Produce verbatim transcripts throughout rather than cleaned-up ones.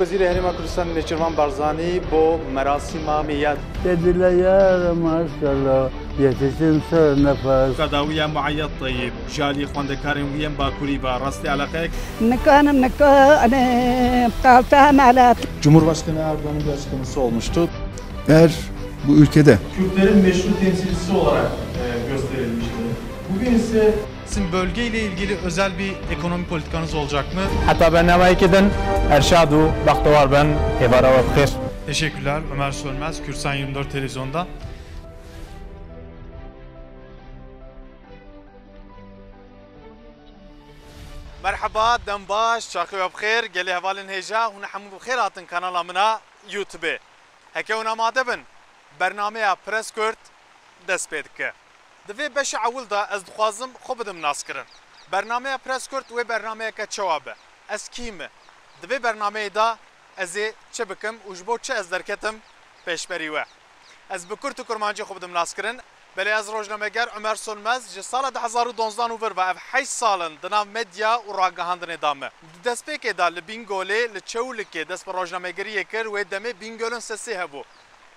Wezîrê Herêma Kurdistanê Nêçîrvan Barzanî bo merasîma miyad. Te dile yar maşallah, yetişin ser nefes. Qedawiya Mueyyed Teyîb, ji alî xwendekarên wî yên Bakurî ve rastî eleqeyek. Nikanim nikanim, kalta melet. Cumhurbaşkanı Erdoğan'ın bir açıklaması olmuştu. Eğer bu ülkede Kürtlerin meşru temsilcisi olarak e, gösterilmişti. Bugün ise Sizin bölgeyle ilgili özel bir ekonomi politikanız olacak mı? Heta bernameyekê din erşad û bextewar bin, êvara we bi xêr. Teşekkürler. Ömer Sönmez, Kürtsan yirmi dört Televizyon'dan. Merheba, dem baş, çaxê we bi xêr, gelê hevalên hêja, hûn hemû bi xêr hatin kanala min a YouTube. Heke hûn amade bin, bernameya Press Kurt dest pê dike. Di vê beşa ewil de ez dixwazim xwe bidim naskirin. Bernameya Press Kurt wê bernameyeke çawa be? Ez kî me? Di vê bernameyê de ez ê çi bikim û ji bo çi ez derketim pêşberî we? Ez bi kurt û kurmancî xwe bidim naskirin. Belê ez rojnameger Ömer Sönmez ji sala du hezar û donzdan û vir ve ev heşt sal in di nav medya û ragihandinê de me. Di destpêkê de li Bîngolê, li Çewlikê dest bi rojnamegeriyê kir, wê demê Bîngolin sesê hebû.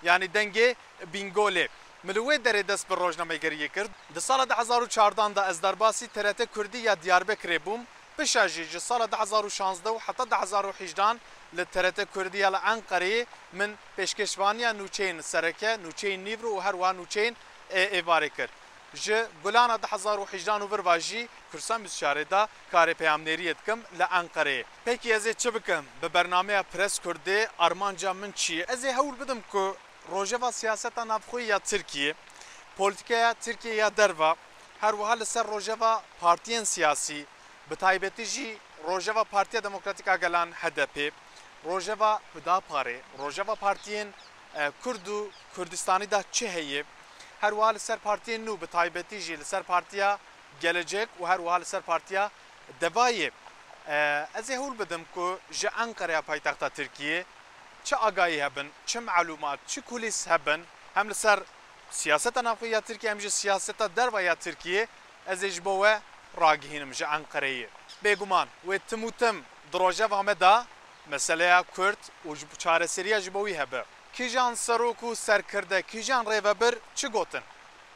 Yanî dengê Bîngolê. Min li wê derê dest bi rojnamegeriyê kir. Di sala du hezar û çardan de ez derbasî T R T Kurdî ya Diyarbekirê bûm. Pişa jî ji sala du hezar û şazdeh û heta du hezar û hejdan li T R T Kurdî ya li Enqereyê min pêşkêşvaniya nûçeyên sereke, nûçeyên nîvro û her wiha nûçeyên ê-, êvarê kir. Ji Gulana du hezar û hejdan û vir ve jî Kürtsan bîst û çarê de karê peyamnêriyê dikim li Enqereyê. Pekî ez ê çi bikim? Bi bernameya Press Kurdê armanca min çi ye? Ez ê hewl bidim ku rojeva siyaseta navxweyî ya Tirkiyê, polîtîkaya Tirkiyê ya derve, her wiha li ser rojeva partiyên siyasî, bi taybetî jî rojeva Partiya Demokratîk a Gelan H D P, rojeva Hudaparê, rojeva partiyên, e, Kurd û Kurdistanî de çi heye, her wiha li ser partiyên nû, bi taybetî jî li ser Partiya Gelecek û her wiha li ser Partiya Devayê. E, ez ê hewl bidim ku ji Enqereya paytexta Tirkiyê çi agahî hebin, çi melûmat, çi kulîs hebin, hem li ser siyaseta navxwe ya Tirkiyê, hem jî siyaseta derve ya Tirkiyê, ez ê ji bo we ragihînim ji Enqereyê. Bêguman, wê tim û tim di rojeva me de meseleya Kurd û ji çareseriya ji bo wî hebe. Kîjan serok û serkirde, kîjan rêvebir çi gotin?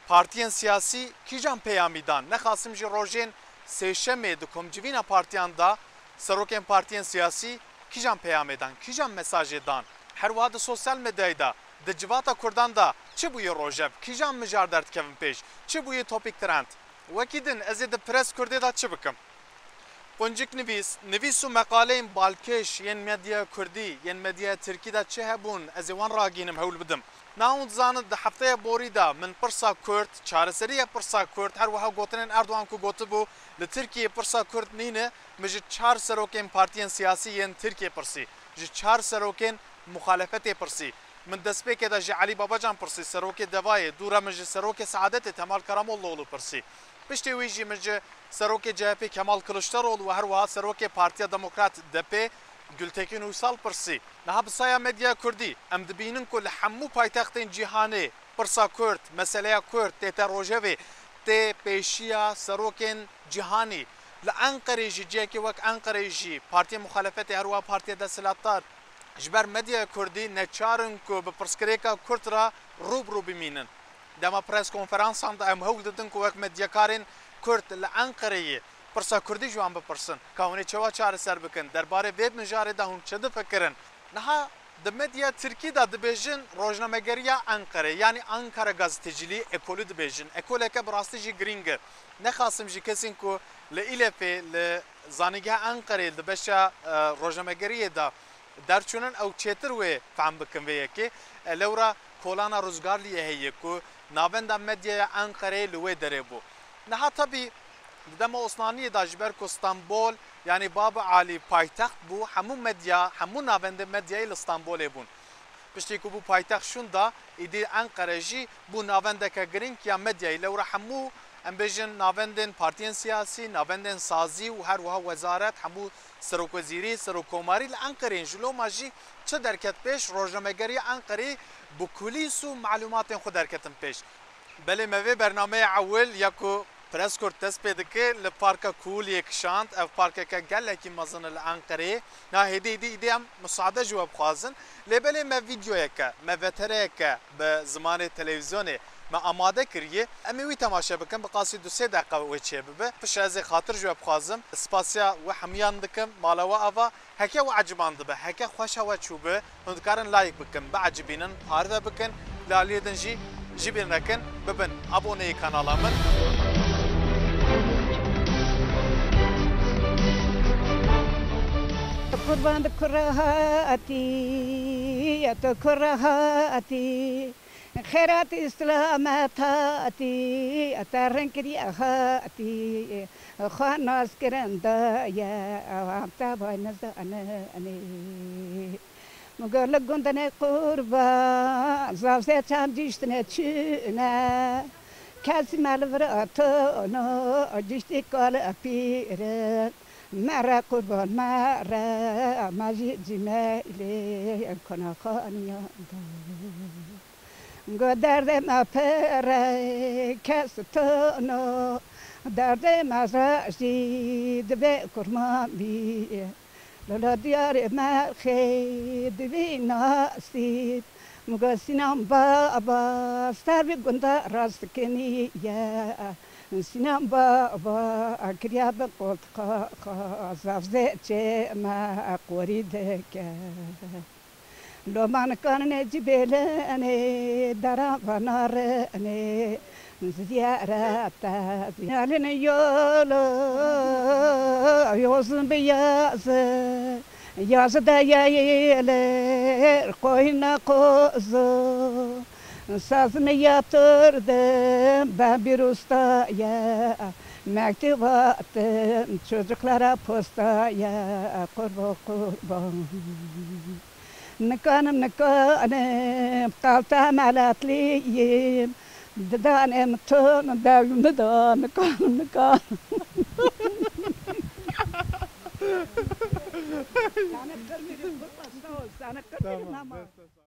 Partiyên siyasî kîjan peyamî dan? Nexasim jî rojên sêşemê di komcivîna partiyan de serokên partiyên siyasî kîjan peyamê dan, kîjan mesajê dan? Her wiha di sosyal medyayê de, di civata Kurdan de çi bûye rojev? Kîjan mijar derdikevin pêş? Çi bûye topîk trend? Wekî din ez ê di Press Kurdê de çi bikim? Qunciknivîs, nivîs û meqaleyên balkêş yên medyaya kurdî, yên medyaya tirkî de çi hebûn, ez ê wan ragihînim, hewl bidim. Niha hûn dizanin di hefteya borî de min pirsa Kurd, çareseriya pirsa Kurd, her wiha gotinên Erdogan ku gotibû li Tirkiyeyê pirsa Kurd nîne, min ji çar serokên partiyên siyasî yên Tirkiyê pirsî, ji çar serokên muxalefetê pirsî. Min destpêkê de ji Elî Babacan pirsî, serokê Devayê, dû re min ji serokê Seadetê Kemal Karamollaoğlu pirsî. Piştî wî jî min ji serokê C H P Kemal Kiliçdaroglu û her wiha serokê Partiya Demokrat D P Gültekin Uysal pirsî. Niha bi saya medya kurdî em dibînin ku li hemû paytextên cîhanê pirsa Kurd, meseleya Kurd tête rojevê, tê pêşiya serokên cîhanî. Li Enqerê jî, cihekê wek Enqerê jî, partiyên muxalefetê, her wiha partiya desthilatdar ji ber medyaya kurdî neçar in ku bi pirsgirêka Kurd re rû bi rû bimînin. Dema pres konferansan de em hewl didin ku wek medyakarên Kurd li Enqereyê pirsa Kurdî ji wan bipirsin, ka hûn ê çawa çareser bikin, derbarê vê mijarê de hûn çi difikirin? Niha di medya Tirkî de dibêjin rojnamegeriya Enqerê, yanî Ankara gazeteciliği ekolü dibêjin. Ekoleke bi rastî jî girîng e. Nexasim jî kesên ku li Îlefê, li Zanîngeha Enqerê, li beşa, e, rojnamegeriyê de derçûnin, ew çêtir wê fehm bikin vê yekê. E, lewra Kolana Ruzgarliyê heye ku navenda medyaya Enqereyê li wê derê bû. Niha tebî di dema Osmaniyê de ji ber ku Stenbol, yanî Bab Alî paytext bû, hemû medya, hemû navendên medyayê li Stenbolê bûn. Piştî ku bû paytext şûnda, îdî Enqere jî bû navendeke girîng ya medyayê. Lewra hemû, em bêjin, navendên partiyên siyasî, navendên sazî û her wiha wezaret, hemû serokwezîrî, serokkomarî li Enqerê in. Ji loma jî çi derket pêş? Rojnamegeriya Enqerê bi kulîs û malûmatên xwe derketin pêş. Belê me vê bernameyê ewil ya ku Preskurt dest pê dike li Parka Kuhuliyê kişand. Ev parkeke gelekî mezin e li Enqereyê. Na hêdî hêdî îdî em musaade ji we bixwazin. Lê belê me vîdyoyeke, me vetereyeke bi zimanê televîzyonê me amade kiriye. Em ê wî temaşe bikin, bi qasî du sê deqe wê çêbibe. Piştre ez ê xatir ji we bixwazim. Spasiya we hemiyan dikim, mala we ava. Heke we ecibandibe, heke xweşa we çûbe, hûn dikarin like bikin, biecibînin, parve bikin, li aliyê din jî ji bîr nekin, bibin aboneyê kanala min. Qurban di kura hatî, ya tu kura hatî. Xêrat îslamet hatî, te rin kiriye hatî, xwe nas kirin daye, em te vay nizaninê. Min got li gundinê qurban, zavzê çem cîştine çûne, kesî me li vir atono, cîştî kal pîrin, mere qurban mere, me jî cîmeylê konaxaniyan da. Got derdê me pir e, kes tune, derdê me re jî divê kurman bî. Lolo diyarê me xê divî nasîb. Got Sînan baba, ser vî gunda rast keniye. Sînan baba, kiriya bi qoltiqa xwe, zavzê çê me qorî dike. Loma nikaninê cibêlinê, dera venarinê, ziyarete ziyalin yolo, yozin bi yazı, yazı da yayılır koyuna kuzu. Sazını yatırdım ben bir ustaya, mektup attım çocuklara postaya, kurban kurban. Nikanim, nikanim, qalta melatliyim. Didanê min tun dewî min da, nikanim, nikanim. Sana kırmızı kurban, sağ ol, sana kırmızı. Tamam, ama.